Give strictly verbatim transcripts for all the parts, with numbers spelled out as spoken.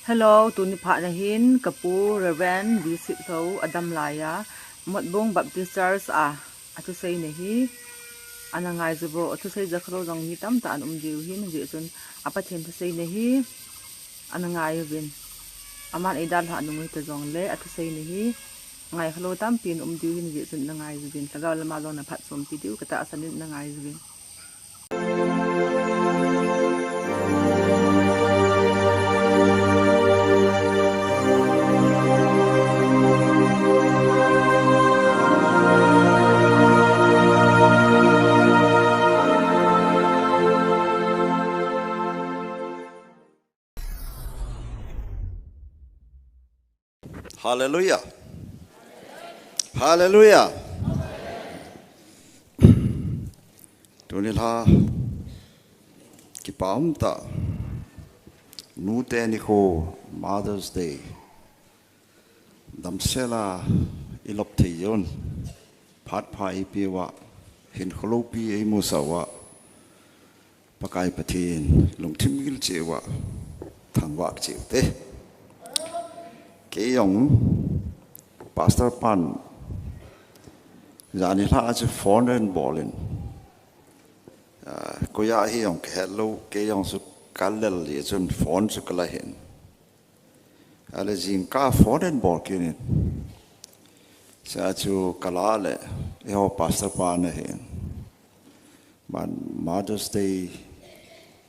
Hello, tuni phat na hin kapu Reverend V. Sitlhou adam laiya Motbung Baptist Church a athusei na hi ana ngai jiuvo. Athusei jakhalou jong mi tamtah ana um diu hin, hijeh chun a Pathen thusei na hi ana ngai uvin. Aman eidalhah nung u hita jongle athusei na hi ngaikhalou tampi ana um diu hin, hijeh chun ana ngai jiuvin. Lhagao lama jong ana phatchompi diu katahsan in ana ngai jiuvin. Hallelujah. Hallelujah. Tuni lha kipa umtah, nute nikho, Mother's Day. Damsela ilop thei jeh un, phat pha eipeuva, hinkho loupi eimusah uva, Pakai Pathen lungthim gil cheh uva thangvah cheh ute. Kei jong Pastor pan jani lha chu phone ahin bol in, ah, koiya ahi jong kahet lou, kei jong chu kalel jeh chun phone chu kala hin. Ale jingkah phone ahin bol kit in. Chua chu kala le, eiho pastor pa ana hin. Aman Mother's Day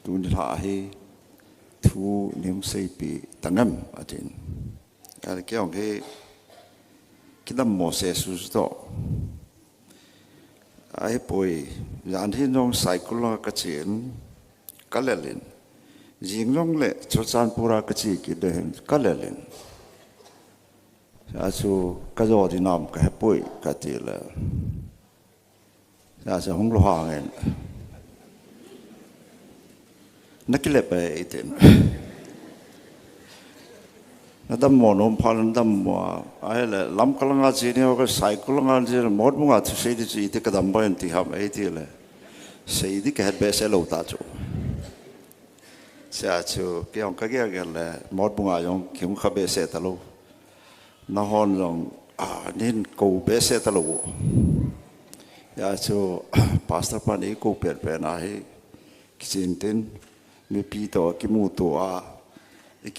tuni lha hi thu nei hung seipeh tang em atin. Ale kei jong hi kidammo sese toh. Ahipoi, jan hin jong Saikul langa kachen, kalel in. Jing jongle Churachandpur a kache kit ding ahin, kalel in. Chua chu kajo ding nam kahepoi kati le. Chua chu hung lunghang in. Nakilep e eitin. Nadammo nom phat nadammo a, ahile Lamka langa che ding ho ka Saikul langa che Motbung a thusei ding chu iti kadam boi in ti ham eiti le. Sei ding kahet behseh lou ta chu. Chua chu kei jong kagel gel le Motbung a jong kihung kha behseh talou. Nahon jong, ah, neihin kou behseh talou. Chua chu pastor pan eikou penpen a hi kichen tin, mipi toh kimuto a, eh,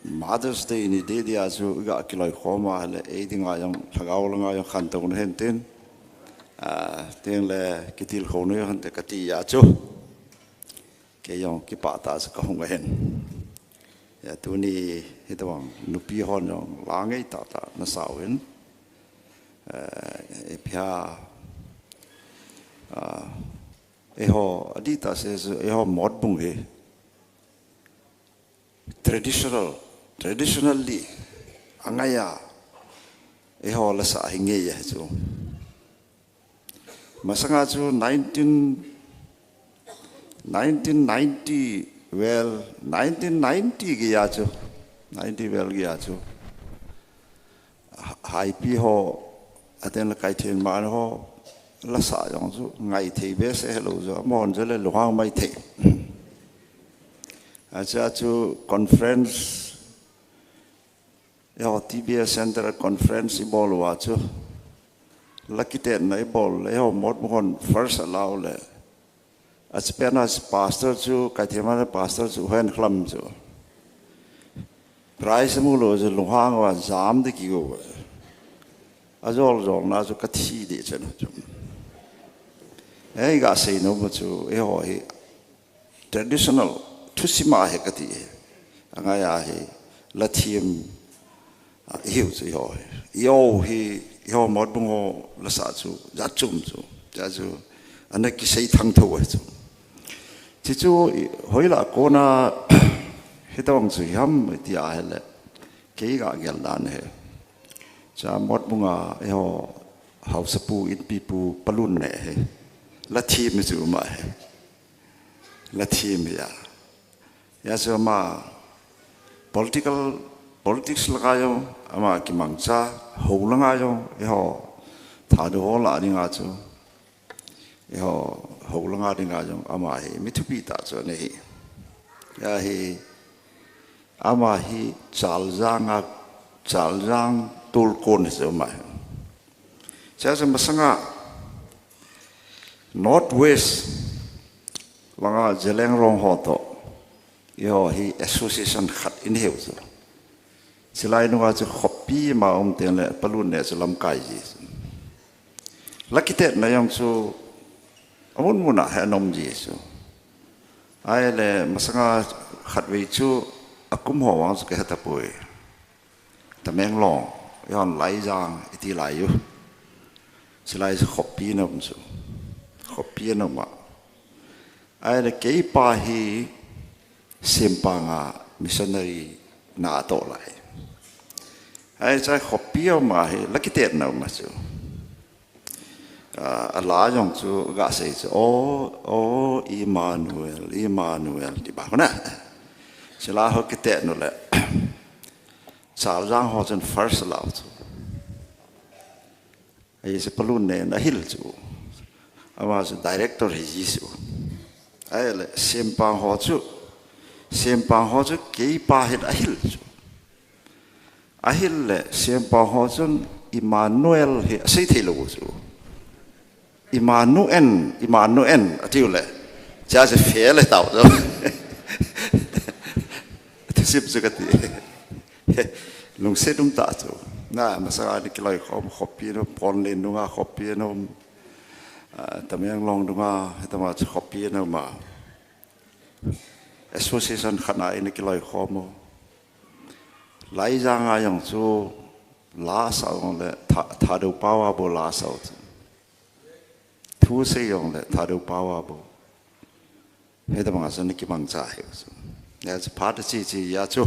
Mother's Day ni deh dia chu iga kiloikhom a le, ei dinga jong lhagao langa jong khantouna hihen tin, ah, tengle kitilkhouna hihen te kati a chu. Kei jong kipah tah a chu kahung ahin. Hia tuni hitobang nupi hon jong la ngei tahtah nasah uvin. Eh, ipi ham, ah, eiho adihtah sese chu eiho Motbung hi traditional, traditionally angaiya eiho lasa hi ngeiya chu. Masanga chu nineteen, nineteen ninety, well, nineteen ninety geiya chu, ninety well geiya chu, ha-, Haipi ho, atengle Kaithen man ho lasa jong chu ngaithei behseh helou chu, amahon chule lunghang maithei. Achea chu conference, eiho T B S Centre Conference ibol uva chu, la kitetna ibol le, eiho Motbung hon first ala u le, achepen a pastor chu, Kaithen man pastor chu, Henkhlem chu, prize amu lou chu lunghang uva jam ding kigo. Ajol jolna chu kathi ding chen chu. Ei, gasei nom u chu, eiho hi traditional, thusim a hi kati hi. Angaiya hi, lathem, ah, ihiu chu eiho hi. Eiho hi, eiho Motbung ho lasa chu, jatchom chu. Chea chu, ana kisei thangthou ahi chu. Chuchu, i, hoilah kona, hitobang chu iham iti ahile, kei kagel dan hi. Chea Motbung a, eiho, haosapu, inpipu, palun ne hi. Lathem chu ama hi. Lathem hi a. Hia chu ama political, politics langa jong ama kimangcha, hou langa jong, eiho, Thadou ho lah dinga chu, eiho, hou langa dinga jong ama hi mi thupi tah chu ana hi. Hia hi, Ama hi Chaljang a, Chaljang tolkon hi chu ama hi. Chua chu masanga North West langa Zeliangrong ho toh, eiho hi association khat inei u chu. Chulai nunga chu khopi ma um teng le palun ne chu lamkai ji chu. La kitetna jong chu amun muna hi ana um ji chu. Ahile masanga khatvei chu akum ho vang chu kahe tapoi. Tamenglong, eihon Laijang iti lai u. Chulai chu khopi ana um chu. Khopi ana um a. Ahile keipa hi Sempang a missionary na atoh lai. Ahile chua khopi a um a hi la kitetna um a chu. Ah, ala jong chu gasei chu, O, O Emmanuel, Emmanuel, ti bang na. Chula ho kitet nu le. Chaljang ho chun first alau chu. Ahi chu palun ne in ahil chu. Ama chu director hi ji chu. Ahile Sempang ho chu. Sempang ho chu keipa hin ahil chu. Ahil le, Sempang ho chun Emmanuel hi asei thei lou chu. Emmanuel, Emmanuel, atiu le. Chua chu fail le tao chu. Thusim chu kati. Lungset um tah chu. Na, masanga ana kiloikhom khopi ana um, Ponlen nunga khopi ana um, ah, Tamenglong nunga, hitama chu khopi ana um a. Association khat a ana kiloikhom u. Laijang a jong chu la asah u le Tha-, Thadou pao a bou la asah u chu. Thu sei jong le Thadou pao a bou. Hitabang a chu ana kimangcha hi u chu. Hia chu phat a che che jeh a chu.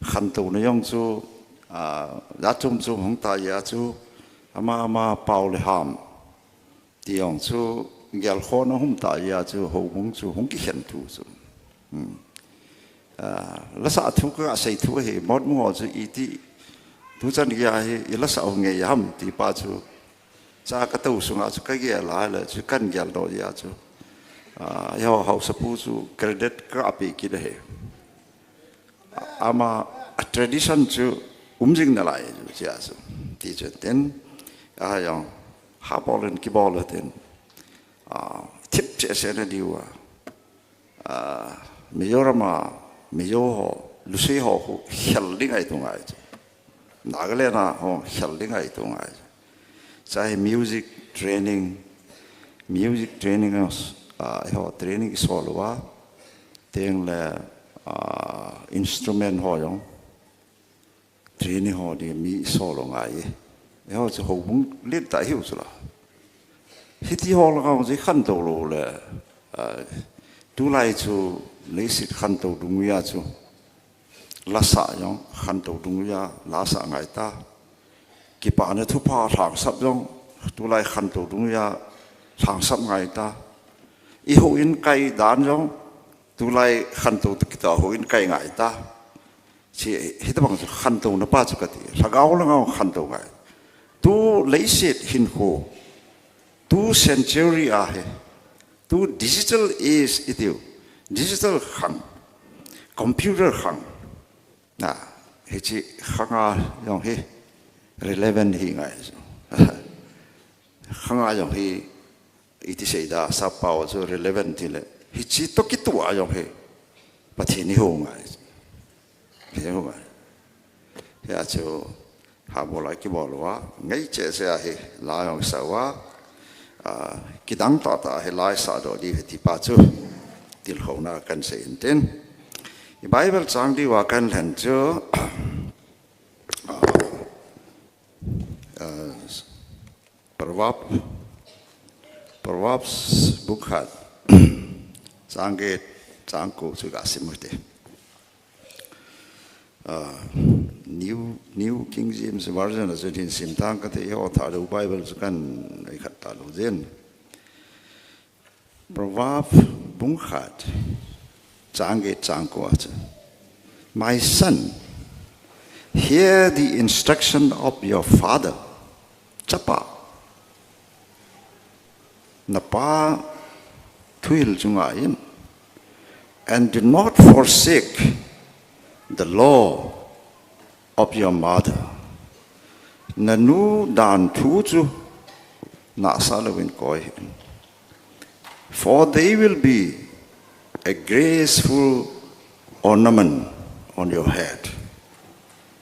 Khantouna jong chu, ah, jat chom chom hung ta jeh a chu. Ama ama pao le ham. Ti jong chu gelkhoh na hung um ta jeh a chu houbung chu hung kikhen thu chu. Hmm. Ah, lasa thu kasei thu ahi, Motmung ho chu iti tuchan gei a hi i lasa u ngei ham ti pa chu. Cha katou sunga chu kagel a le chu kahin geldoh jeh a chu. Ah, eiho haosapu chu credit kapeh kit ahi. Ama a tradition chu um jing nalai chu chia chu. Ti chu tin, a jong, ha bol in kibol u tin, ah, thip cheh cheh na diu a, ah, Mizoram a, Mizo ho, Lusei ho khu khel ding ahi tu ngai chu. Nagaland a ho khel ding ahi tu ngai chu. Chua hi music training, music training, ah, eiho training isol uva, teng le, ah, instrument ho jong, training ho ding mi isol u ngai. Eiho chu houbung lentah ihiu chu la. Hiti ho langa jong chu ikhantou lou le, ah, tulai chu leiset khantou dungjui a chu. Lasa jong khantou dungjui a, lasa ngai ta. Kipana thupha lhangsap jong, tulai khantou dungjui a, lhangsap ngai ta. I houin kai dan jong, tulai khantou toh kitah houin kai ngai ta. Chu hitabang chu khantouna pa chu kati. Lhagao langa khantou ngai. Tu leiset hinkho. Tu century a hi. Tu digital age itiu. Digital khang. Computer khang. Na, hiche khanga jong hi relevant hi ngai. Khanga jong hi iti seida, sappao chu relevant ti le. Hiche toh kitoh a jong hi Pathen ihou ngai. Ihou ngai. Hia chu Habol a kibol uva, ngaicheh cheh a hi la jong sa uva, ah, kidang tahtah a hi la isah doh diu ahi ti pa chu, tilkhouna kahin sei in tin. I Bible chang diu a kahin lhen chu, ah, ah, Proverb, Proverbs bung khat, chang get, chang ko chu gasim u hite. Ah, New, New King James Version a chun hin sim tang kate, eiho Thadou Bible chu kahin ikhat talou jin. Proverb bung khat, chang get chang ko a chu, "My son, hear the instruction of your father." Chapa, napa thuhil chu ngai in. "And do not forsake the law of your mother. Nanu dan thu chu nasa louvin koi hih in. For they will be a graceful ornament on your head.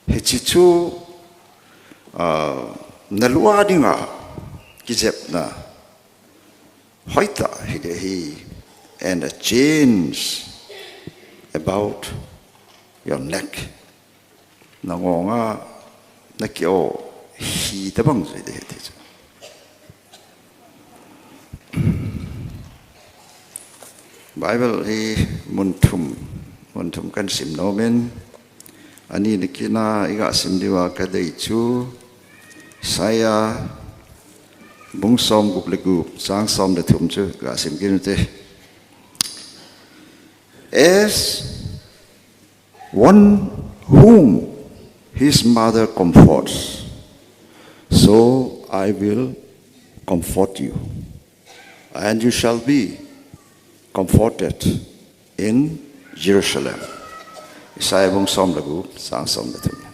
Hichi chu, ah, nalua dinga kijepna hoitah hiding ahi, and a chains about your neck. Nangonga naki-o hi tabang jui ding ahi ti chu. Bible hi mun thum, mun thum kahin sim nom in, ani nikina iga sim diuva kadei chu, Isaiah bung som gup le gup, chang som le thum chu ga sim kit u hite. As one whom his mother comforts, so I will comfort you, and you shall be comforted in Jerusalem. Isaiah bung som le gup, chang som le thum.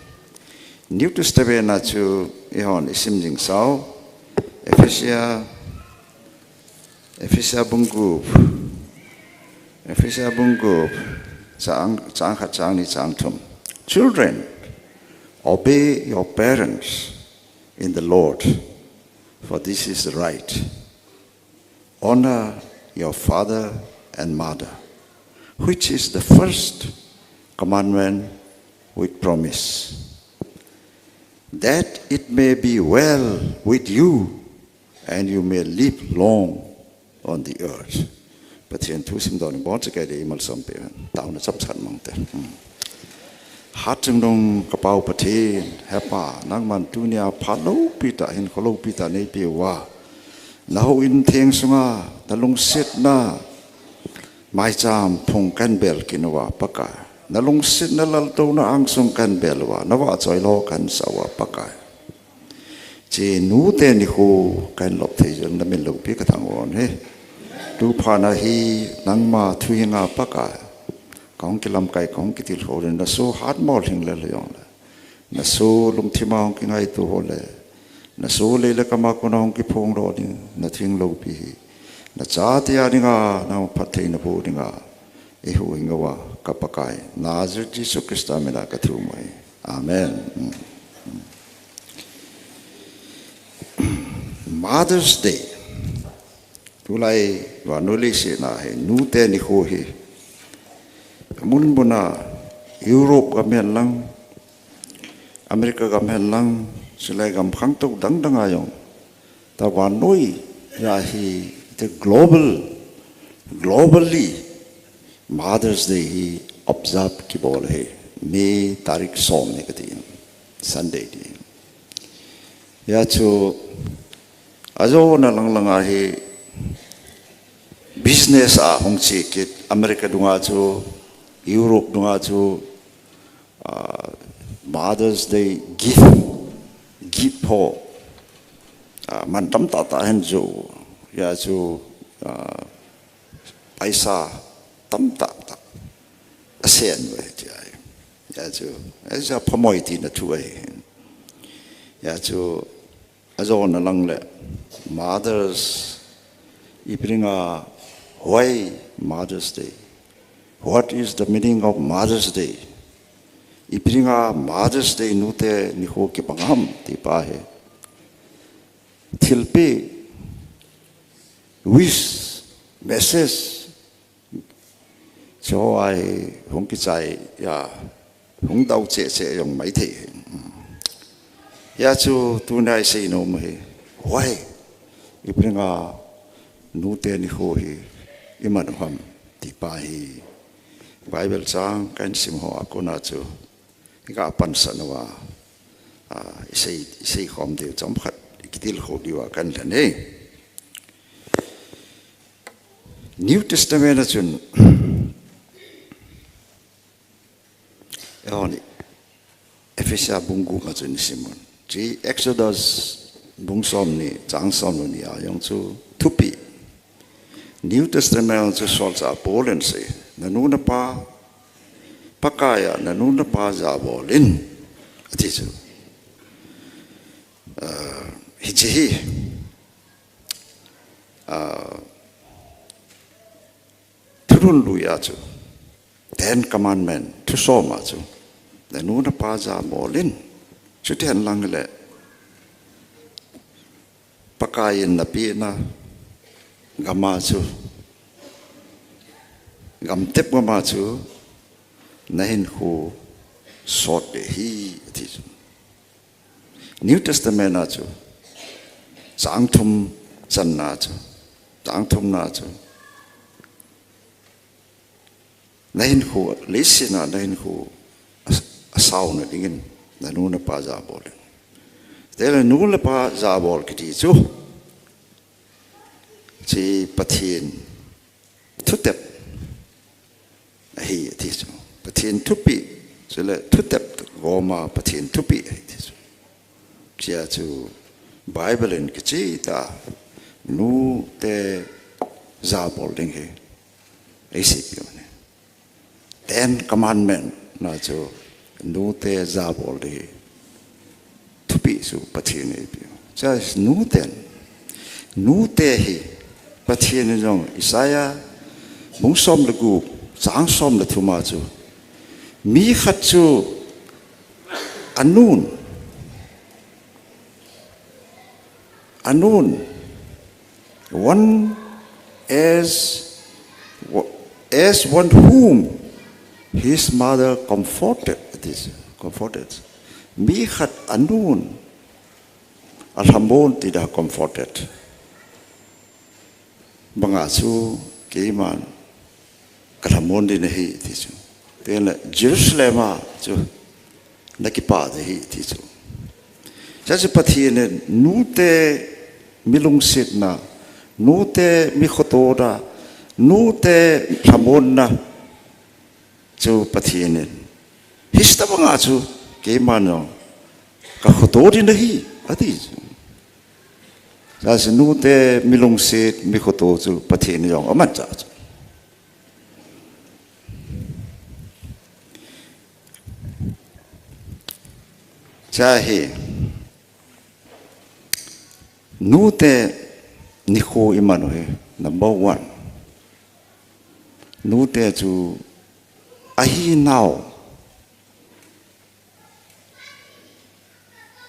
New Testament a chu eihon isim jing sau, Ephesia, Ephesia bung gup, Ephesia bung gup, chang, chang khat, chang ni, chang thum. Children, obey your parents in the Lord, for this is right. Honor your father and mother, which is the first commandment with promise, that it may be well with you and you may live long on the earth. Pathen thu simdoh ni bol cheh kei ding, imalsom peh hen. Taona chomcha mang te. Hmm. Hatchungnung kapa u Pathen, hepa, nangman tunia phat loupi tah, hinkho loupi tah neipeh uva, na houin theng sunga na lungsetna maicham phung kahin bel kit uva Pakai, na lungsetna laltouna angsung kahin bel uva, na vahchoi lou kahin sah uva Pakai, hiche nute nikho kahin lop thei jeh in na min loupi kathangvah e. Tuphat na hi nangma thuhing a Pakai, kahung kilamkai, kahung kitilkhou ding, na soh hatmo lhing le lhing jongle, na soh lungthim a hung kingaito ho le, na soh lei le kam a kona hung kiphong lou ding, na thuhing loupi hi na chate a dinga, na phattheina boh dinga, eihuhhing uva ka Pakai, Nazareth Jesu Christa mina kathum u ahi. Amen. Mother's Day. Tulai vannoi leiset a hi nute nikho hi, mun mun a, Europe gam hen lang, America gam hen lang, chule gam khangtou dang dang a jong, ta vannoi a hi, the global, globally, Mother's Day hi observe kibol ahi, May tarik som ni kati, Sunday ni. Hijeh chun, ajona lang lang a hi business a hung che kit, America dunga chu, Europe dunga chu, ah, Mother's Day gift, gift ho, ah, man tamtah tah ahin jo, hijeh chun, ah, paisa tamtah tah asen uve ti ahi. Hijeh chun, hijeh a phamoi tina thu ahi. Hijeh chun, ajona lang le, mothers, ipi dinga, why Mother's Day? What is the meaning of Mother's Day? Ipi dinga Mother's Day nute nikho kibang ham ti pa hi, thilpeh, wish, message, chu ahi, hung kichai a, hung dau cheh cheh jong maithei. Hijeh chun tunia isei nom u hi, why, ipi dinga nute nikho hi iman u ham ti pa hi, Bible chang kahin sim ho a kona chu iga pansah uva, ah, isei, isei khom diu chomkhat, ikitilkhou diuva kahin lhen e. New Testament a chun, eihon Ephesia bung gup a chun isim un. Hiche Exodus bung som ni, chang som le ni a jong chu thupeh. New Testament a chu solchah Paul in asei, nanu napa Pakaiya nanu napa jabol in, ati chu. Ah, hiche hi, ah, thulhun luiya chu, Ten Commandment, thusom a chu, nanu napa jabol in, chuti henlang le, Pakaiyin napehna gam a chu, gamtep gam a chu, nahinkho sot ding ahi, ati chu. New Testament a chu, chang thum channa chu, chang thumna chu, nahinkho, leiset a nahinkho a, asauna dingin, nanu napa jabol in. Tele nu le pa jabol kiti chu, hiche Pathen thutep ahi, ati chu. Pathen thupeh, chule thutep gom a Pathen thupeh ahi, ati chu. Hichea chu Bible in kicheh tah a, nute jabol ding hi eiseipeh u ahi. Ten Commandment na chu nute jabol ding hi thupeh chu Pathen in eipeh. Hichea nuten, nute hi Pathen in jong Isaiah bung som le gup, chang som le thum a chu, mi khat chu anun, anun, one as, as one whom his mother comforted, it is comforted. Mi khat anun alhamon ti da comforted. Banga chu keiman kalhamon ding ahi, ti chu. Tena Jerusalem a chu nakipah ding ahi, ti chu. Hichea chu Pathen in nute mi lungsetna, nute mi khotona, nute lhamonna chu Pathen in, hiche tobanga chu keiman jong kakhoto ding ahi, ati chu. Hichea chu nute mi lungset, mi khoto chu Pathen in jong amanchah chu. Hichea hi, nute nikho iman u hi, number one. Nute chu ahinau,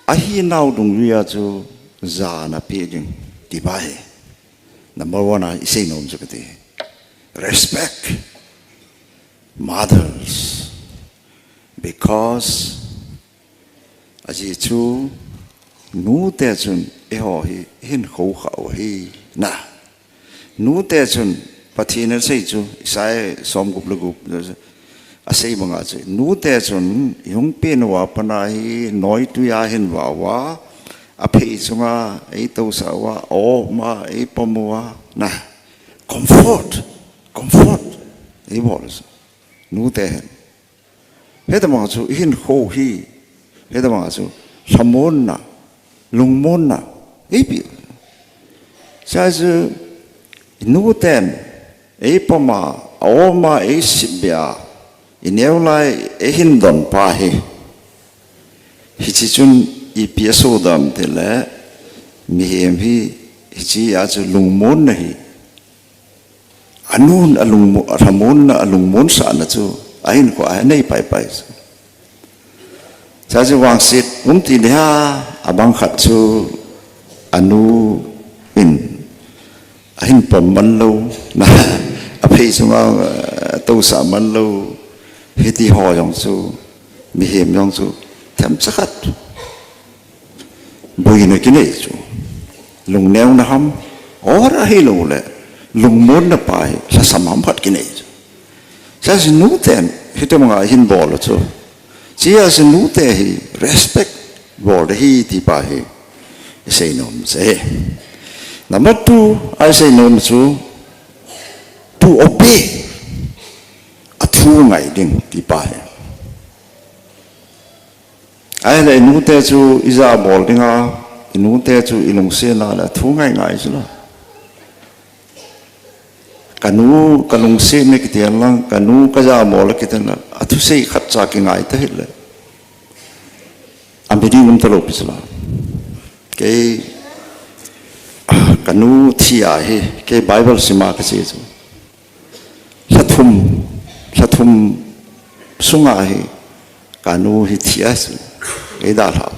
ahinau dungjuia chu jana pe ding, ti pa hi number one a isei nom chu kati. Respect mothers, because ajeh chu nute chun eiho hi ihinkho khah u ahi na. Nute chun Pathen in asei chu, Isaiah som gup le gup, asei banga chu, nute chun ihung pen uva pat a hi noitwi a hin vah uva, aphei chunga eitousah uva, aom a eipom uva, na, comfort, comfort eibol chu, nute hin. Hitabang chu ihinkho hi, hitabang chu lhamonna, lungmonna eipeh. Hichea chu nuten eipom a, aom a eisitbeh a, ineo lai eihin don pa hi, hiche chun ipi asodoh ham tile, mihem hi hichea chu lungmonna hi, anun alungmo-, alhamonna, alungmonsahna chu ahinkho a anei paipai chu. Hichea chu vangset um ti ding ham, abang khat chu anu in ahin pom man lou, na, aphei chunga, eh, tousah man lou, hiti ho jong chu, mihem jong chu themcha khat boina kinei chu. Lungneona ham, or ahilouleh lungmonna pa hi lhasam ham khat kinei chu. Hichea chu nuten hitobanga ihin bol u chu, hichea chu nute hi respect bol ding ahi ti pa hi isei nom chu ahi. Number two a isei nom chu, to obey, athu ngai ding ti pa hi. Ahile inute chu ijabol dinga, inute chu ilungset a le athu ngai ngai chu la. Kanu kalungset e kiti lang, kanu kajabol e kiti lang, Athusei khat cha kingai tahih le, a meaning um talou pi chu la. Kei, kanu thi a hi, kei Bible sim a kasei chu. Lha thum, lha thum sunga hi, kanu hi thi a chu. Kei dalha.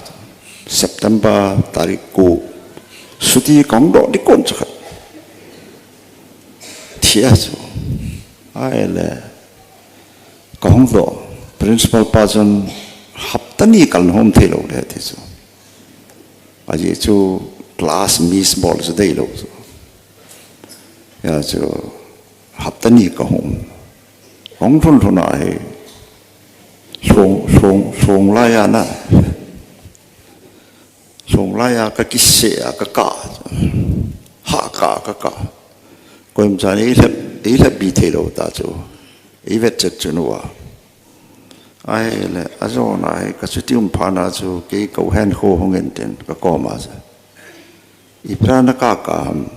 September tarik ko. Chuti kahung doh ding kon chu khat. Thi a chu. Ahile, kahung doh. Principal pa chun hapta ni kal nahom thei lou le ti chu. Ajeh chu class miss bol chu deilou chu. Hia chu hapta ni kahung. Hung lhun lhun a hi. Lhung, lhung, lhung lai a na. Lhung lai a kakisih a kakah. Ha kah kakah. Koima chan eilhep, eilhep bi thei lou ta chu. Eivet chet chu nua. Ahile, ajona hi, kachuti um phat na chu, kei kahin kho hung in tin, kakom a chu. Ipi dia nakah kah ham.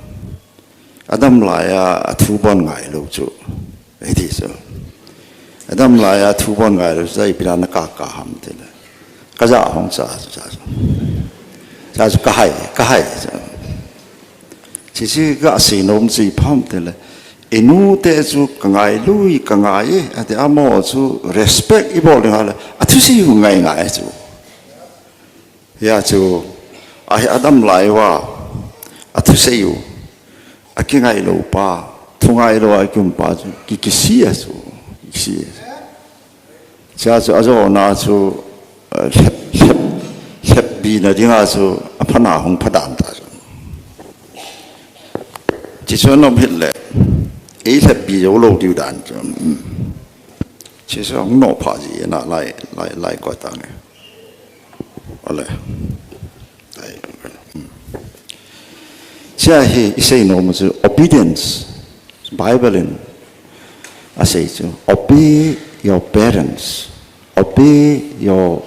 Adam lai a, athu bon ngai lou chu. Eiti chu. Adam lai a, athu bon ngai lou chu, ipi dia nakah kah ham tile. Kaja hung cha chu, cha chu. Cha chu kahai, kahai chu. Chuche kasei nom chu ipi ham tile. Inu te chu kangai lui, kangai e, ati amaho chu respect ibol ding hile, athusei u ngai ngai chu. Hia chu, ahi Adam lai uva, athusei u, akingai lou pa, thu ngai lou a kium pa chu, ki, kisih a chu, kisih a chu. Cha chu ajona chu, eh, lhep, lhep, lhep bi na dinga chu, apha na hung pha dan ta chu. Chuche chu anom hih le, eilhep bi jou lou diu dan chu. Hmm. Chuche chu hung noh pha ji na lai, lai, lai ko ta nge. Ale. Ai. Hmm. Chuche hi isei nom chu obedience. Bible in asei chu, "Obey your parents. Obey your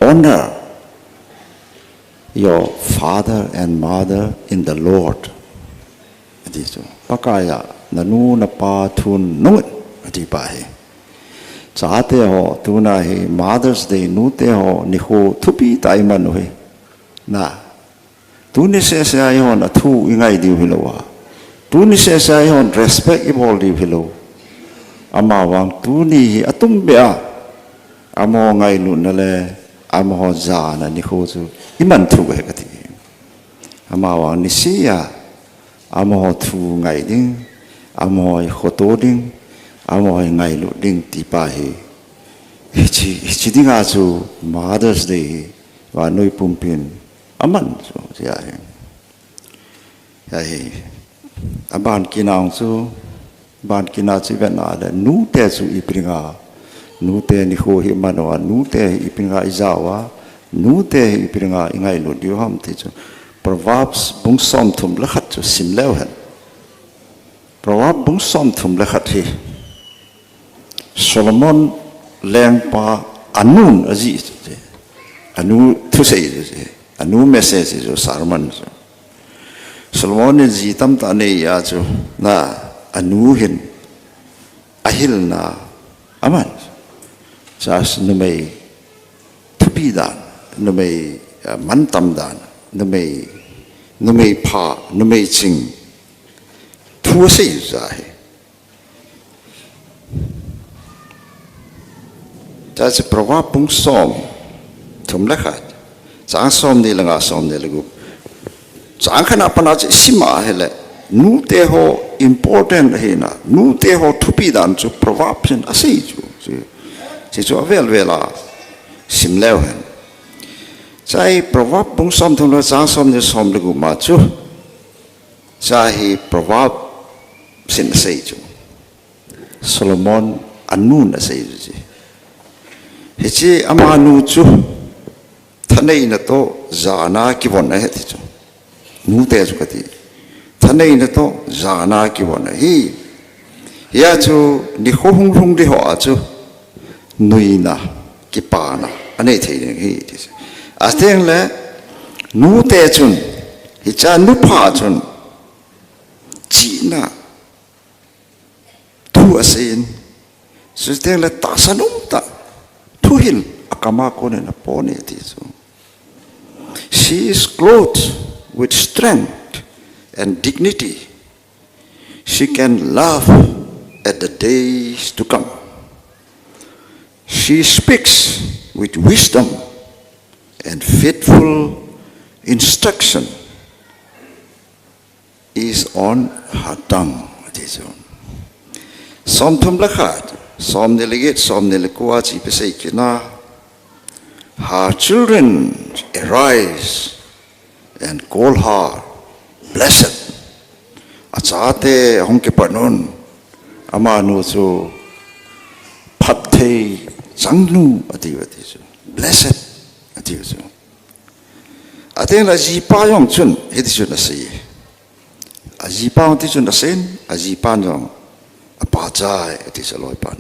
honor your father and mother in the Lord." Ati chu. Pakai a, nanu napa thu nung in, ati pa hi. Chate ho, tuna hi Mother's Day, nute ho, nikho thupi tah iman u hi. Na. Tuni sese a eihon athu ingai diu hilou a. Tuni sese a eihon respect ibol diu hilou. Amavang tuni hi atum beh a. Amaho ngailutna le, amaho jana nikho chu iman thei u ahi kati. Amavang niseh a, amaho thu ngai ding, amaho hi khoto ding, amaho hi ngailut ding ti pa hi. Hiche, hiche dinga chu Mother's Day hi, vannoi pumpin, aman chu, tia hi. Ahi, aban kit na chu, Ban kit na chu ivet na le, nute chu ipi dinga, nute nikho hi iman uva, nute hi ipi dinga ijao a, nute hi ipi dinga ingailut diu ham ti chu. Proverbs bung somthum le khat chu sim leu hen. Proverbs bung somthum le khat hi. Solomon lengpa anun ajih chu. Anu thusei chu. Anu message chu sermon chu. Solomon in ji tamtah anei a chu, na, anu hin ahilna aman. Chas numei thupi dan, numei, ah, mantam dan, numei, numei pha, numei ching. Thu asei chu ahi. Chua chu Proverb bung som thum le khat, chang somni le nga, somni le gup. Chang khat na pat a chu isim a ahile, nute ho important ahina, nute ho thupi dan chu Proverb in asei chu. Chu, chu, chu avel vel a sim leu hen. Chua hi Proverb bung som thum le chang somni, som le gup ma chu. Chua hi Proverb in asei chu. Solomon anun asei chu. Hiche amanu chu thaneina toh jana kivon ahi ti chu. Nute chu kati. Thaneina toh jana kivon ahi. Hia chu nikho hung lhung ding ho a chu nuina, kipana anei thei ding ahi ti chu. Ateng le nute chun, hiche nupha chun chihna thu asei in, Siteng le tahsan umtah, thuhil akam a konin apon e ti chu. She is clothed with strength and dignity. She can laugh at the days to come. She speaks with wisdom and faithful instruction is on her tongue. Ati chu. Som thum le khat, som ni le get, som ni le ko a chu ipi asei kit na. Her children arise and call her blessed. Achate ahung kipan un, amanu chu phatthei changnu ati u ati chu. Blessed ati u chu. Ateng le ajipa jong chun hiti chun asei. Ajipa jong ti chun asei in, ajipan jong apa chai ati chu aloipan.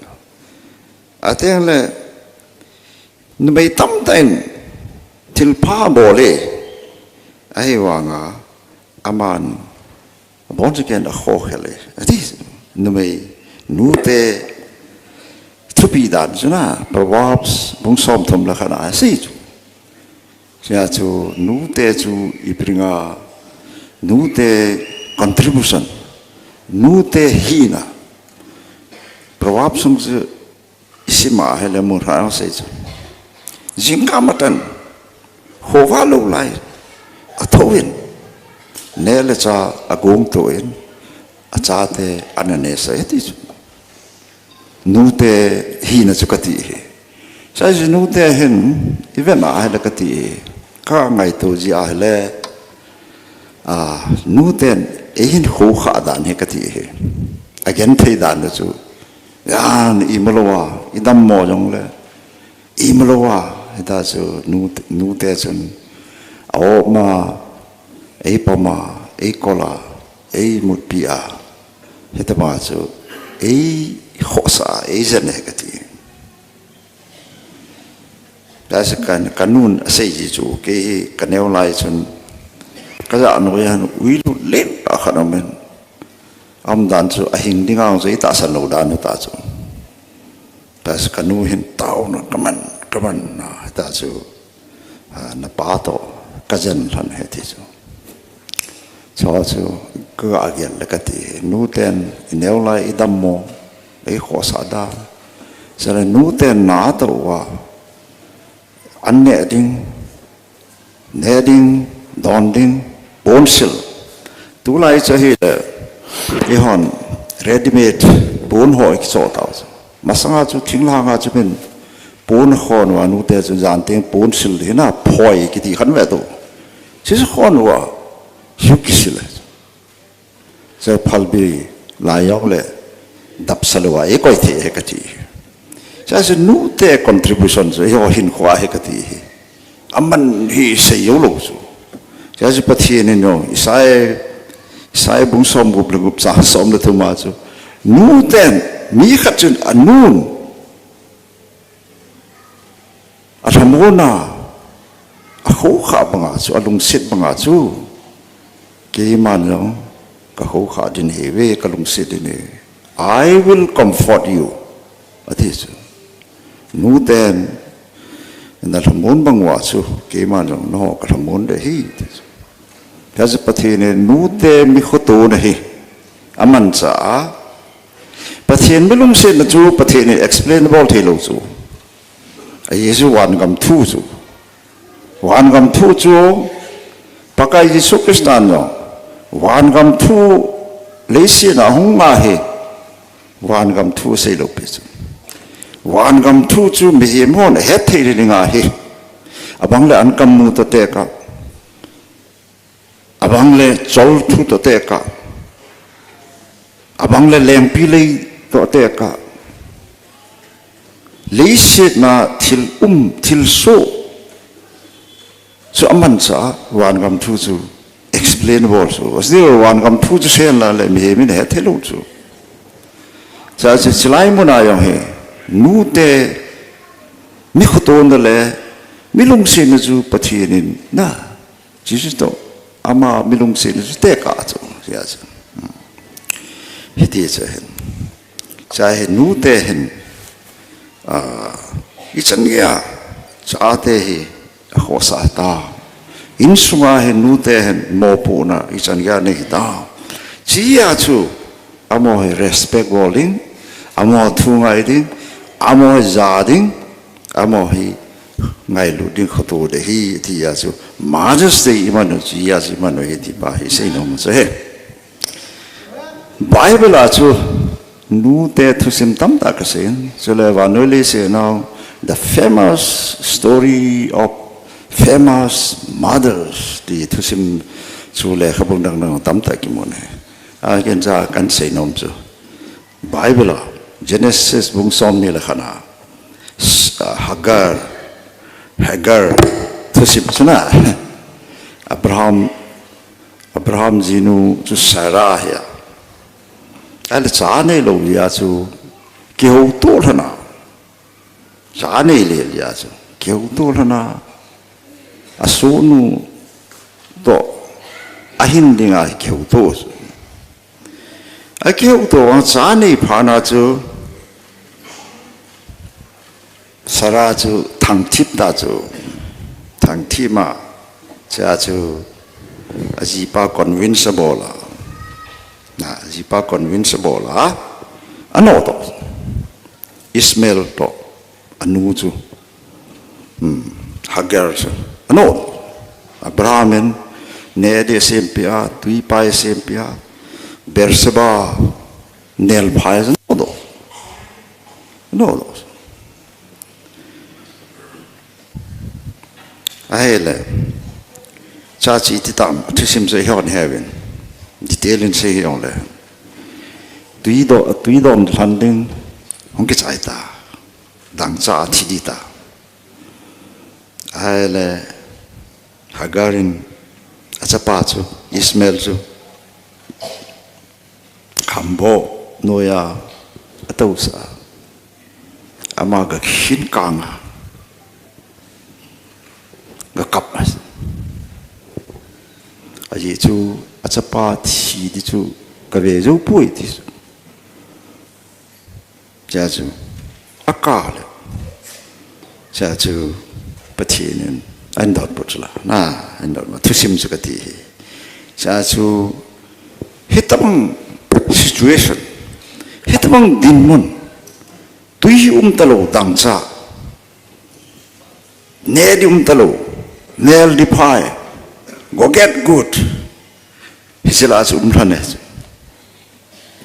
Ateng le numei tamtah in thilpha abol e, ahivanga aman abon chu ken akhokhel e. Ati numei nute thupi dan chu na, Proverbs bung som thum le khat na asei chu. Sia chu nute chu ipi dinga, nute contribution, nute hina. Proverbs sung chu isim a ahile mun hra asei chu. Jingkah matah in, khovah lou lai, athou in, neh le chah agong to in, achate ana neh sah e ti chu. Nute hina chu kati hi. Sia chu nute hin, ivet a ahile kati hi. Ka ngaito ji ahile, a, nuten eihin khokha dan hi kati hi. Agenthei dan chu. Jan, imalouva, idammo jongle, imalouva, hita chu nu, nute chun, a-op ma, eipom a, eikol a, eimutpi a, hitobang chu, eikhohsah a, eijen e kati. Tua chu ka, kanun asei ji chu, kei hi kaneo lai chun, kajah noiya hin uilut len a khat aumin. Aumdan chu ahing dinga chu itahsan lou dan u ta chu. Tua chu kanu hin taona kaman, kaman na ta chu, a, napa toh kajen lhon e ti chu. Chua chu kagah gel le kati, nuten ineo lai idammo, eikhohsah dan. Chule nuten na atoh uva, an neh ding, neh ding, don ding, ponsil. Tulai chu ahile, eihon ready-made pon ho ikichoh tau chu. Masanga chu thinglhanga chu min pon khon uva nute chu jan teng ponsil hina phoi kiti khat ve tu. Chuchu khon uva, hiu kisil e. Chule phalbi lai jongle dapsa louva eikoi thei e kati. Sia chu nute contribution chu eiho hinkhoa hi kati hi. Aman hi sei jou lou chu. Sia chu Pathen in jong Isai, Isai bung somgup le gup chang som le thum a chu, nuten, mi khat chun anun alhamon a, akhokha banga chu, alungset banga chu, keiman jong kakhokha ding ahiuve, kalungset ding ahi. I will comfort you, ati chu. Nuten nalhamon bang uva chu, keiman jong nangho kalhamon ding ahi, ati chu. Tua chu Pathen in nute mi khotona hi amanchah a, Pathen mi lungsetna chu Pathen in explain bol thei lou chu. Ahi chu vangam thu chu. Vangam thu chu Pakai Jesu Christan jong vangam thu leiset a hung nga hi vangam thu asei lou pi chu. Vangam thu chu mihem hon ahet thei ding ahi. Abang le ankam mu toh tekah, abang le chol thu toh tekah, abang le lengpilei toh tekah, leiset a thil um, thil soh chu amanchah a, vangam thu chu explain bol chu. Asei vangam thu chu seihen lang le mihem in ahet thei lou chu. Chua chu chulai mun a jong hi, nute mi khotona le mi lungsetna chu Pathen in na, Jesu toh ama mi lungsetna chu tekah chu, sia chu. Hmm. Hiti chu hin. Chua hi nute hin Ah, ichan geiya chate hi akhohsah ta. Insunga hi nute hin mopohna ichan geiya nei ta. Chea chu amaho hi respect bol ding, amaho thu ngai ding, amaho hi ja ding, amaho hi ngailut ding khoto ding ahi, tia chu Mother's Day iman u, chea chu iman u ahi ti pa hi seinom chu ahi. Bible a chu nute thusim tamtah kasei in, chule vannoi leiset a the famous story of famous mothers ti thusim chu lekhabu dang dang tamtah kimun ahi. A, ken cha kan seinom chu Bible a Genesis bung somni le khat a, S-, a, Hagar, Hagar thusim chu na, Abraham, Abraham jinu chu Sarah ahi a. Ahile cha neilou jeh a chu kihouto lhon a. Cha neilel jeh a chu kihouto lhon a. Asohnu toh ahin dinga kihouto chu. Akihouto a cha nei phat na chu Sarah chu thangthip ta chu. Thangthip a, chea chu ajipa convince abol a. Na, ajipa convince abol a. Anoh toh. Ishmael toh anu chu. Hmm, Hagar chu. Anoh. Abraham in neh ding asempeh a, twipai asempeh a. Beersheba nelphai chu anoh doh. Anoh doh. Ahile. Cha chu iti tam, thusim chu ihon heuvin. Detail in sei hijongle. Twi do, twi don lhan ding hung kichai ta. Dangcha athi ding ta. Ahile Hagar in achapa chu, Ishmael chu, hamboh noiya atousah a. Ama gakhin kang a, gakap a. Ajeh chu achapa thi ding chu kave jou poi ti chu. Chea chu akap le. Chea chu Pathen in ahin donbut chu la. Na, ahin donbut. Thusim chu kati hi. Chea chu hitobang situation, hitobang dinmun, twi umtalou dangcha, neh ding umtalou, nelphai, go get good. Hiche lah a chu um lhon e.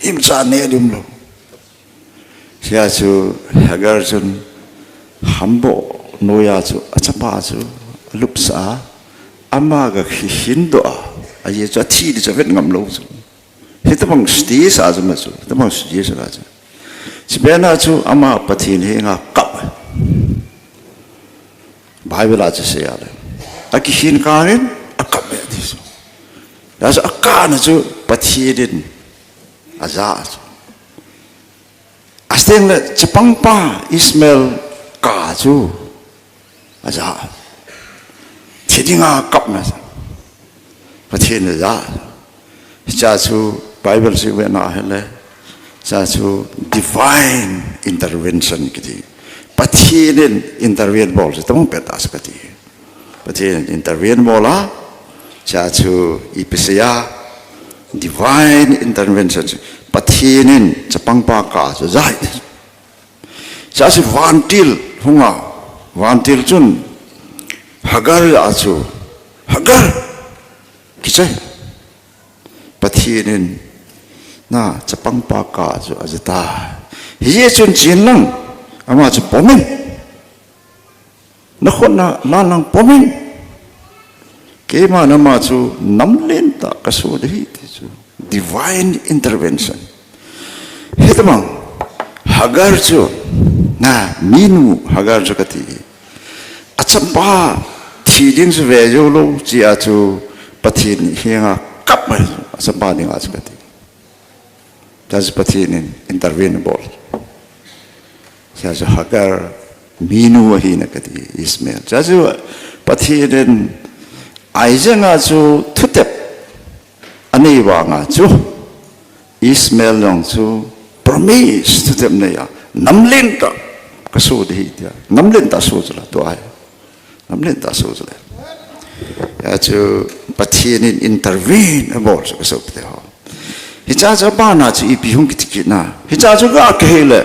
Imacha neh ding umlou. Chea chu Hagar chun hamboh noiya chu achapa chu alupsah a, ama gakhin doh a, ajeh chu athi ding chu avet ngam lou chu. Hitobang stage a chu ama chu, hitobang stage a chu. Chubena chu ama Pathen henga kap. Bible a chu asei a le. Akikhin kang in akap e ti chu. Chea chu akap na chu Pathen in aja chu. Aseteng le chapangpa Ishmael kap chu aja. Thi dinga akap na chu. Pathen in aja. Chea chu Bible chu ivet na ahile. Chea chu divine intervention kiti. Pathen in intervene bol chu tobang pet a chu kati. Pathen in intervene bol a. Chea chu ipi sei a, divine intervention chu. Pathen in chapangpa kap chu aja. Chea chu vantil hung a, vantil chun Hagar a chu, Hagar, kichai. Pathen in na chapangpa kap chu aja tai. Hijeh chun chen lang, ama chu pom in. Nakhut na lan lang pom in. Keima nama chu namlen tah kaso ding ahi ti chu. Divine intervention. Hitobang Hagar chu, na, minu Hagar chu kati. Achapa thi ding chu ve jou lou, chea chu Pathen henga kap mai, achapa dinga chu kati. Chea chu Pathen in intervene bol. Chea chu Hagar minu ahi na kati Ishmael. Chea chu Pathen in Isaac a chu thutep anei vanga chu Ishmael jong chu promise thutep nei a namlen tah Kaso ding ahi tia. Namlen tah so chu la, tua hi. Namlen tah so chu la. Hijeh chun Pathen in intervene abol chu kaso te ho. Hiche chu abana chu ipi hung kiti kit na. Hiche chu ga kihei le.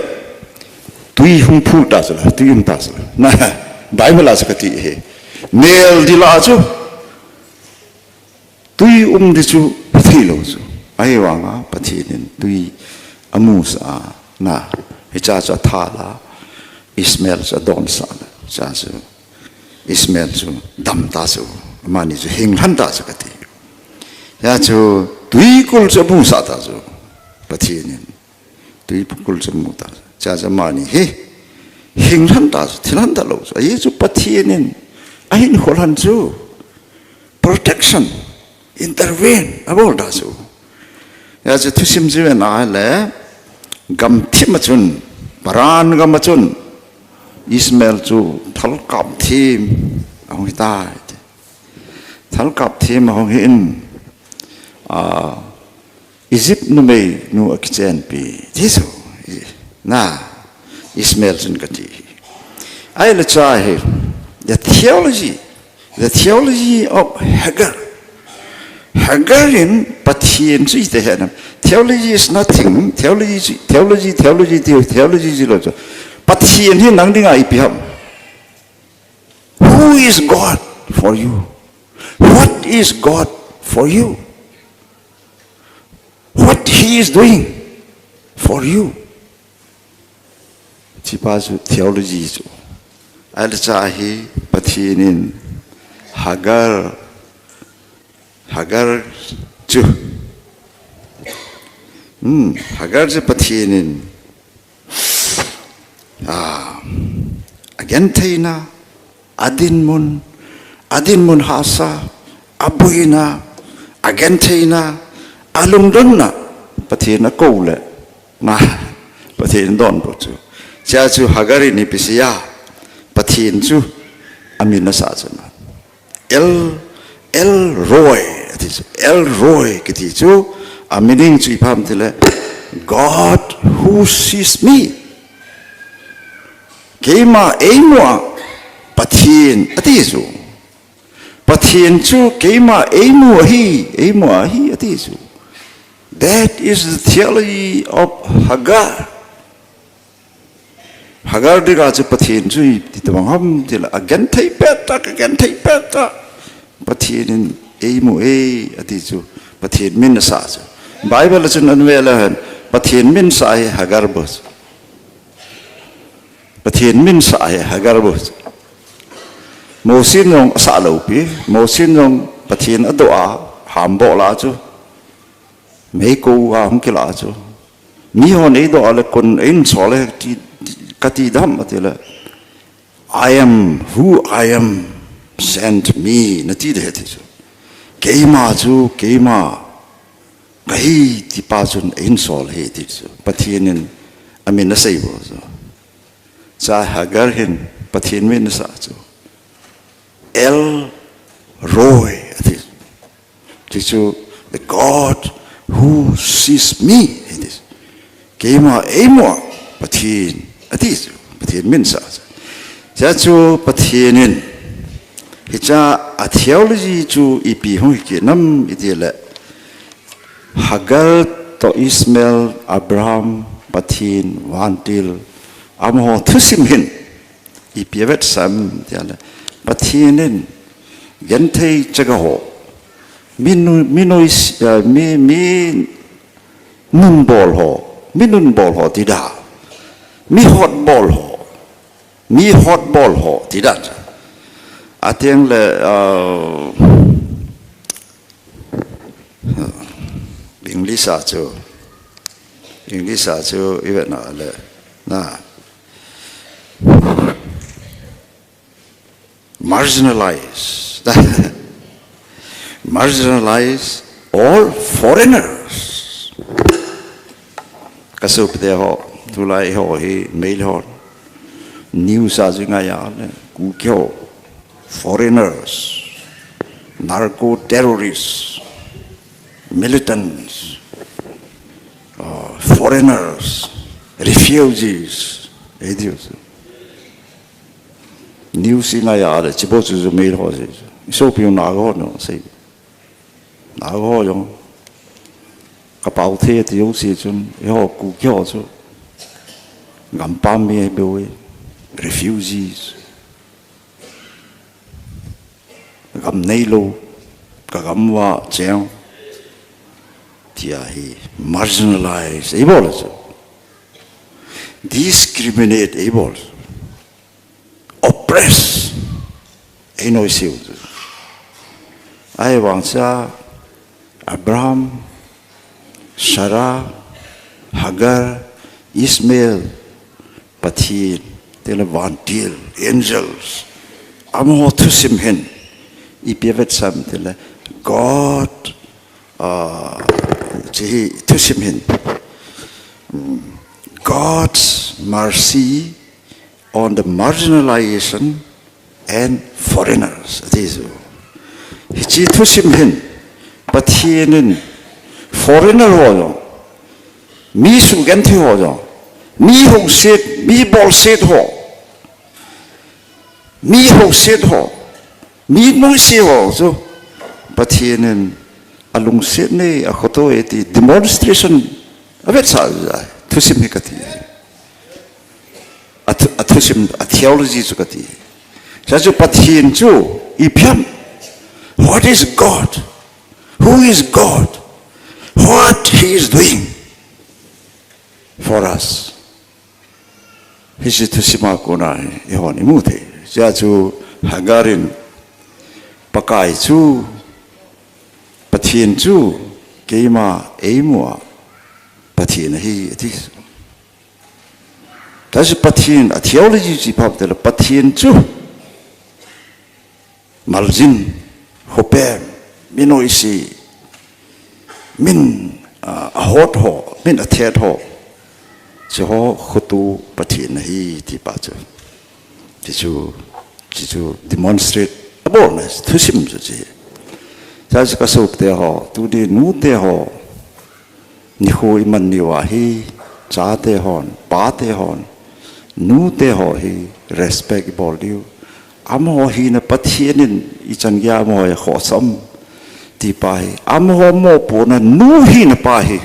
Tui hung phut ta chu la, tui um ta chu la. Na, Bible a chu kati ahi. Nel ding la chu. Tui um ding chu thei lou chu. Ahivanga Pathen in tui amusah a, na, hiche chu athal a, Ishmael chu adonsah le, hiche chu Ishmael chu dam ta chu, amani chu hing lhan ta chu kati. Hijeh chun tui kul chu amusah ta chu, Pathen in. Tui kul chu amu ta. Hiche chu amani hi hing lhan ta chu, thi lhan ta lou chu. Ajeh chu Pathen in ahin kholhan chu. Protection, intervene abol ta chu. Hijeh chun thusim chu ivet na le, gamthim a chun, Paran gam a chun, Ishmael chu thalkap thim ahung hi tai. Thalkap thim ahung hi in, a, Egypt numeinu akichenpi ti chu, na, Ishmael chun kati. Ahile hiche hi, the theology, the theology of Hagar. Hagar in Pathen chu iti ahi na. Theology is nothing. Theology, theology, theology, theology, theology chu lou chu. Pathen hi nang dinga ipi ham. Who is God for you? What is God for you? What he is doing for you? Hiche pa chu theology chu. Ahile hiche hi Pathen in Hagar, Hagar chu. Hmm, Hagar chu Pathen in, ah, agentheina, adinmun, adinmun hahsa, abuina, agentheina, alungdonna, Pathen akou le, na, Pathen donbut chu. Hiche chu Hagar in ipi asei a, Pathen chu amin asah chu na. El, El Roi, ati chu. El Roi kiti chu, a meaning chu ipi ham tile, God who sees me. Keima eimu a Pathen ati chu. Pathen chu keima eimu ahi, eimu ahi ati chu. That is the theology of Hagar. Hagar dinga chu Pathen chu iti tobang ham tile, agenthei pet tah, agenthei pet tah. Pathen in eimu e ati chu, Pathen min asah chu. Bible a chun ana ve le hen, Pathen min sah hi Hagar bou chu. Pathen min sah hi Hagar bou chu. Mosi in jong asah lou pi, Mosi in jong Pathen adoh a, hambol a chu. Meikong a hung kilah chu. Mihon eidoh le kon einsol le ti, kati dem ati le. I am who I am, sent me, nati ding ahi ti chu. Keima chu, keima kahi ti pa chun einsol ahi ti chu. Pathen in amin asei bou chu. Hiche Hagar hin Pathen min asah chu. El Roi ati. Ti chu, the God who sees me, ati. Keima eimu a Pathen ati chu, Pathen min sah chu. Hiche chu Pathen in, hiche a theology chu ipi hung hi kit nam iti le, Hagar toh Ishmael, Abraham, Pathen, vantil, amaho thusim hin ipi avetsah em tia le, Pathen in genthei chaga ho, mi nu-, mi noi, eh, mi, mi nunbol ho, mi nunbol ho ti da, mi hotbol ho, mi hotbol ho ti da. Ateng le, eh, English a chu, English a chu ivet na le, na, marginalize. Marginalize all foreigners. Kasopite ho, tulai ho hi, Meitei ho. News a chu ngai a le, Kuki ho, foreigners, narco terrorists, militants, uh, foreigners, refugees, ei diu chu. News in a ja le, chibo chu chu mei ho se. Isopiu Naga ho no se. Naga ho jong. Kapao the ti ho se chun, iho Kuki ho chu. Gampam mi beu e. Refugees. Gam neilou, ka gam uva cheng, tia hi marginalize eibol chu. Discriminate eibol chu. Oppress einoiseu chu. Ahivang chu Abraham, Sarah, Hagar, Ishmael, Pathen, tile vantil, angels, amaho thusim hin, ipi avetsah em tile, God, ah, hiche hi thusim hin, mm, God's mercy on the marginalization and foreigners, ati chu. Hiche thusim hin, Pathen in foreigner ho jong, mi sugenthei ho jong, mi houset, mi bolset ho, mi houset ho, mi noise ho chu, Pathen in alungset nei, akhoto e ti demonstration avetsah jeh a thusim hi kati. A thu-, a thusim, a theology chu kati. Hiche chu Pathen chu ipi ham. What is God? Who is God? What he is doing for us? Hiche thusim a kona hi, eihon imu thei. Hiche chu Hagar in Pakai chu, Pathen chu, keima eimu a Pathen ahi, ati. Hiche Pathen, a theology chu ipi ham tile Pathen chu maljin, khopem, mi noise, min, ah, ahot ho, min athet ho, hiche ho khoto Pathen ahi ti pa chu. Hiche chu, hiche chu demonstrate abolna thusim chu hiche. Hiche chu ka sopi teho, tuni nute ho, nikho iman niuva hi, chate hon, pate hon, nute ho hi respect ibol diu. Amaho hina Pathen in ichan geiya amaho hi akhohsah em ti pa hi. Amaho mopohna nu hina pa hi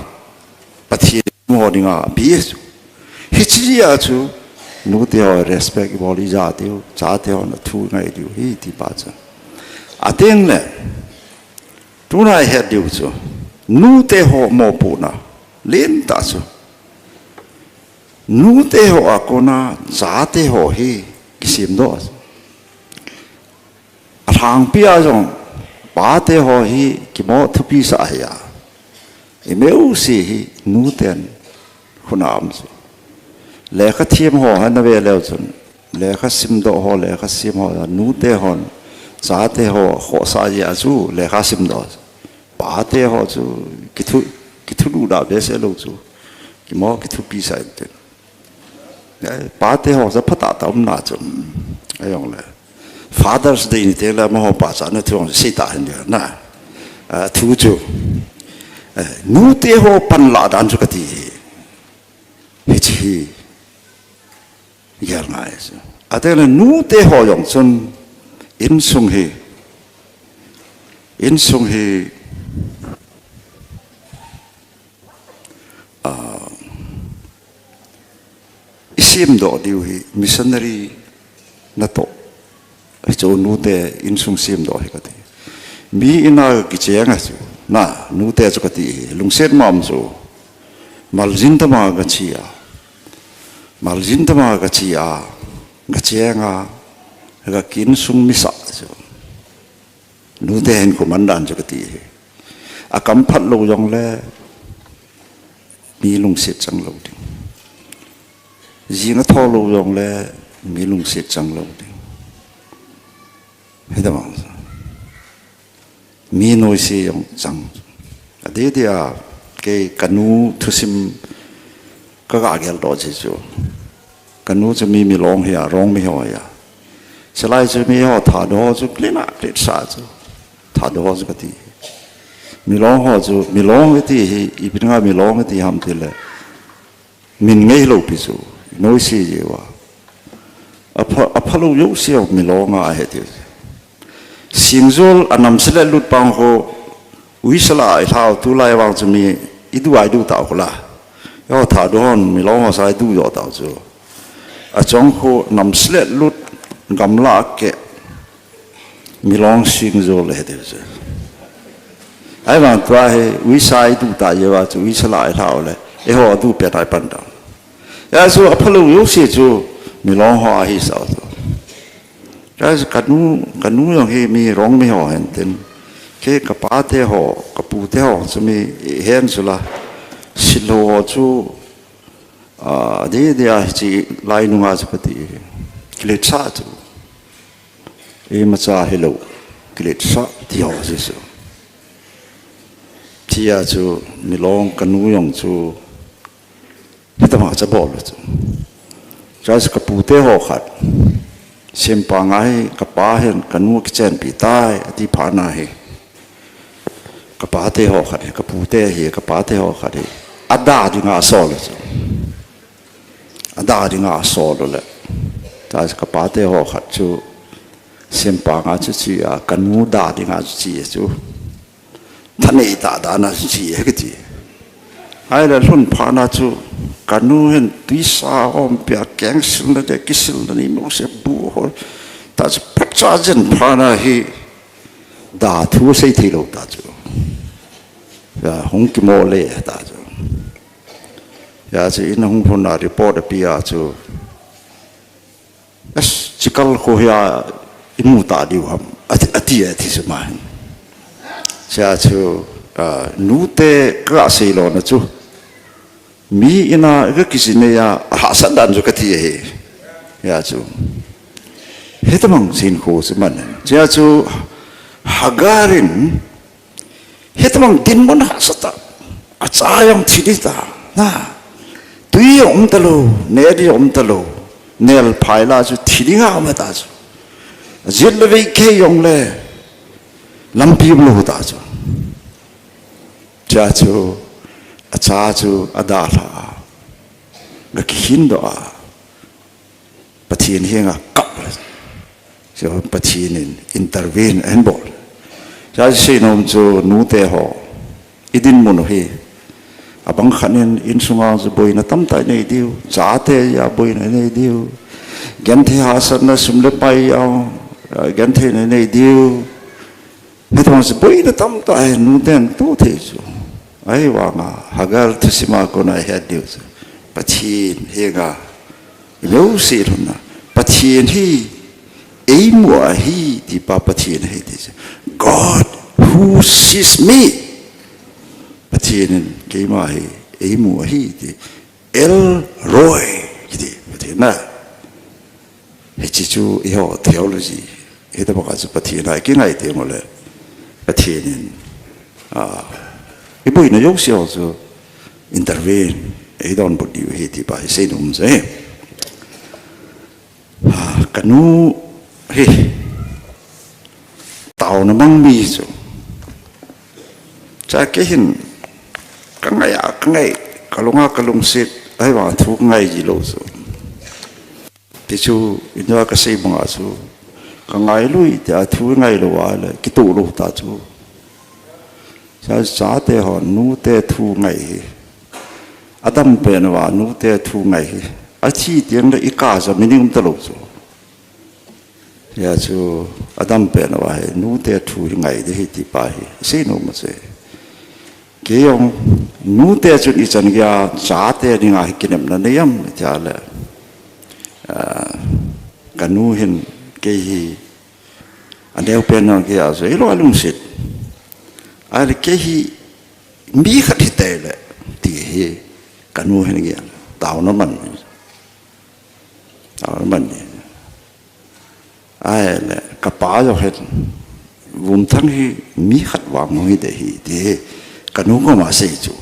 Pathen in amaho dinga ape chu. Hiche jeh a chu nute ho respect ibol, ija diu, chate hon athu ingai diu ahi ti pa chu. Ateng le, tuna ihet diu chu, nute ho mopohna lentah chu, nute ho a kona chate ho hi kisemdoh. Alhangpi a jong pate ho hi kimo thupi sah ahi a. Imajouse hi nuten khut a um chu. Lekha them ho hi nave leu chun, lekha simdoh ho, lekha sem ho, nute hon chate ho khohsah jeh a chu lekha simdoh. Pate ho chu kithu, kithulut da behseh lou chu. Kimo kithupi sah inte. Eh, pate ho chu phatah tah umna chu. Ahijongle Father's Day ni teng le amaho pachatna thu jong sei ta hen dia na. Ah, thu chu, eh, nute ho panlah dan chu kati hi. Hiche hi gel ngai chu. Ateng le nute ho jong chun insung hi, insung hi, ah, isemdoh diu hi missionary natoh. Hichu nute insung semdoh hi kati. Mi in a kicheng a chu, na, nute chu kati hi, lungset mama chu. Maljin tama kache a. Maljin tama kache a. Kacheng a, ka insung misah chu. Nute hinkho man dan chu kati hi. Akam phat lou jongle, mi lungset chang lou ding. Jing atho lou jongle, mi lungset chang lou ding. Hitabang. Mi noise jong chang. Adeh deh a, kei kanu thusim kaga geldoh jeh chu. Kanu chu mi Milong hi a, Rongmei ho hi a. Chulai chu mi ho Thadou ho chu clean a, clean sa chu. Thadou ho chu kati. Milong ho chu, Milong iti hi, ipi dinga Milong iti ham tile. Min ngei lou pi chu, noise jeh uva. Apha, apha aphalou jouse milong a ahi ti. Singjol anamse le lut pang ho, uisa lah a ilhau tulai vang chu mi idu a idu tau khu la. Eiho Thadou hon milong ho sa idu jo tau chu. Achong khu namse le lut gamla a keh milong singjol ahi ti chu. Ahivang tua hi uisa idu ta jeh a chu uisa lah a ilhau le. Eiho adu pen a ipan tau. Hijeh a chu aphalou jouse chu milong ho ahi sa chu. Hijeh a chu kanu, kanu jong hi mi Rongmei ho hen tin. Kei kapa te ho, kapu te ho chu mi hen chu la. Silou ho chu, a, di, di a hiche lai nunga chu kati. Kiletsah chu. Imacha hilou. Kiletsah ti ho Jesu. Tia chu milong kanu jong chu. Hitobang cha bol chu. Hijeh a chu kapu te ho khat. Sempang a hi kapa hin kanu kichenpi tai ati phat na hi. Kapa te ho khat hi, kapu te hi, kapa te ho khat hi. Ada dinga asol chu. Ada dinga asol le. Hijeh a chu kapa te ho khat chu. Sempang a chu chi a, kanu da dinga chu chi chu. Thanei ta dan a chi ahi kiti. Ahile lhun phat na chu kanu hin tuisa um pia keng silna te kisilna ni mo se bu ho. Ta chu phacha jen phat na hi da thu sei thei lou ta chu. Ya hung kimo le ta chu. Ya chu in hung lhun a report api a chu. As, chikal kho hia imu ta diu ham. Ati, ati, ati suma hin. Hijeh a chu, ah, nu te ka sei lou na chu. Mi ina ka kisi ne ya, hahsat dan chu kati ahi. Hijeh a chu. Hitobang sin kho chu man. Hijeh a chu, Hagar in, Hitobang dinmun hahsat a. Acha jong thi ding ta. Na. Tui jong um talou, neh ding jong um talou. Nel phai la chu thi ding a um ta chu. Jet le vei kei jong le. Lampi um lou ta chu. Hijeh a chu. Acha chu adalha. Ga kihin doh a. Pathen henga kap. So, Pathen in intervene ahin bol. Hijeh a chu seinom chu nu te ho. I dinmun u hi. Abang khat in insunga chu boina tamtah nei diu. Chate a boina nei diu. Genthei hahsatna sum le pai a, genthei nei diu. Hitobang chu boina tamtah hi nu ten tu thei chu. Ahivanga Hagar thusim a kona het diu chu. Pathen henga. Imu sei lhon na. Pathen hi. Eimu ahi ti pa Pathen ahi ti chu. God who sees me. Pathen in keima hi. Eimu ahi ti. El Roi. Ti Pathen na. Hiche chu eiho theology. Hitobang a chu Pathen a kingai teng ule. Pathen in, ah, iboina jouse ho chu intervene. Eidonbut diu ahi ti pa hi seinom chu ahi. Ah, kanu hi. Taona mang mi chu. Cha kei hin. Ka ngai a, ka ngai. Ka lunga, ka lungset. Ahivang thu ngai ji lou chu. Ti chu, india ka sei banga chu, ka ngai lui, tia thu ngai lou a le, kitoh lou ta chu. Cha, chate ho, nute thu ngai hi. Adam pen uva, nute thu ngai hi. Athi teng le, i ka ja meaning um talou chu. Hijeh a chu, Adam pen uva hi, nute thu hi ngai ding ahi ti pa hi. Seinom ma che. Kei jong, nute chun ichan geiya, chate dinga hi kinepna nei am, tia le. Ah, kanu hin, kei hi, aneo pen jong kei a chu, ilou a lungset. Ahile kei hi, mi khat hite le, ti hi, kanu hin geiya, taona man. Taona man. Ahile, kapa jong hin, Vumthang hi mi khat vang hung hiding ahi, ti hi, kanu koma sei chu.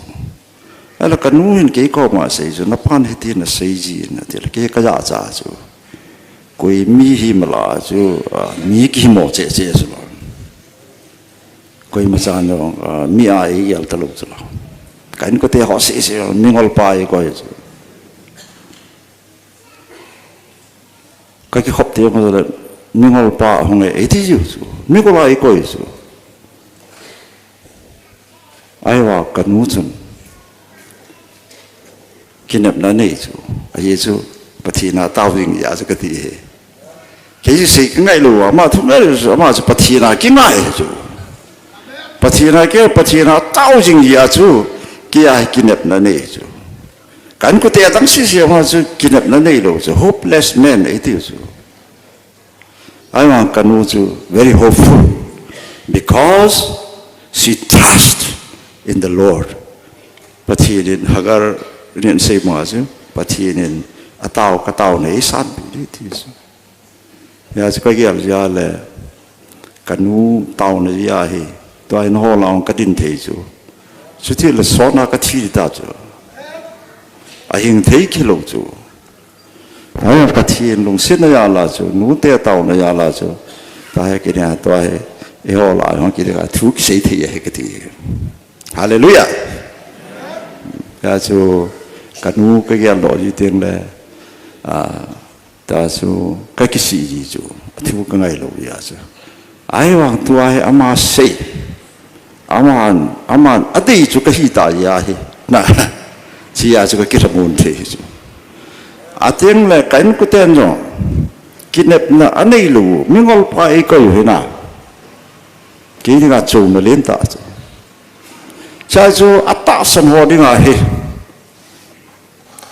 Ahile, kanu hin kei koma sei chu, napan hiti nasei ji in, ati le, kei ka jachat chu. Koi mi hi mala chu, ah, mi kihimo cheh cheh chu lo. Koima chan jong, ah, mi a eigel talou chu lo. Ka inkote ho sei sei, mingol pa eikoi chu. Ka kikhop teng le, mingol pa hung e, eiti jiu chu. Mingol a eikoi chu. Ahivang kanu chun kinepna anei chu. Ahi chu, Pathen a tao jing jeh a chu kati e. Kei chu sei kangai lou, ama thu ngai lou chu, ama chu Pathen a kingai chu. Pathen a kei, Pathen a tao jing jeh a chu, kei a hi kinepna anei chu. Ka inkote adang sese ama chu kinepna anei lou chu, hopeless man eiti chu. Ahivang kanu chu very hopeful because she trust in the Lord. Pathen in Hagar in asei ma chu, Pathen in atao, katao nei san pi di ti chu. Hijeh a chu kagel jeh a le, kanu taona jeh a hi, tua hin hol a hung kadin thei chu. Chuti le sot a kathi ta chu. Ahing thei kilou chu. Ahivang Pathen lungsetna jal a chu, nute taona jal a chu. Tua hi kei nia, tua hi, eiho lah a hung kiding a thu kisei thei ahi kati. Hallelujah. Hijeh a chu, kanu kagel lou ji teng le, a, tua chu, kakisih ji chu, athu kangai lou jeh a chu. Ahivang tua hi ama sei. Aman, aman, adei chu kahi ta jeh a hi. Na, chia chu kakilhamon thei chu. Ateng le ka inkoten jong, kinepna anei lou, mingol pa eikoi u hi na. Kei dinga chouna len tah chu. Chia chu atahsan ho dinga hi.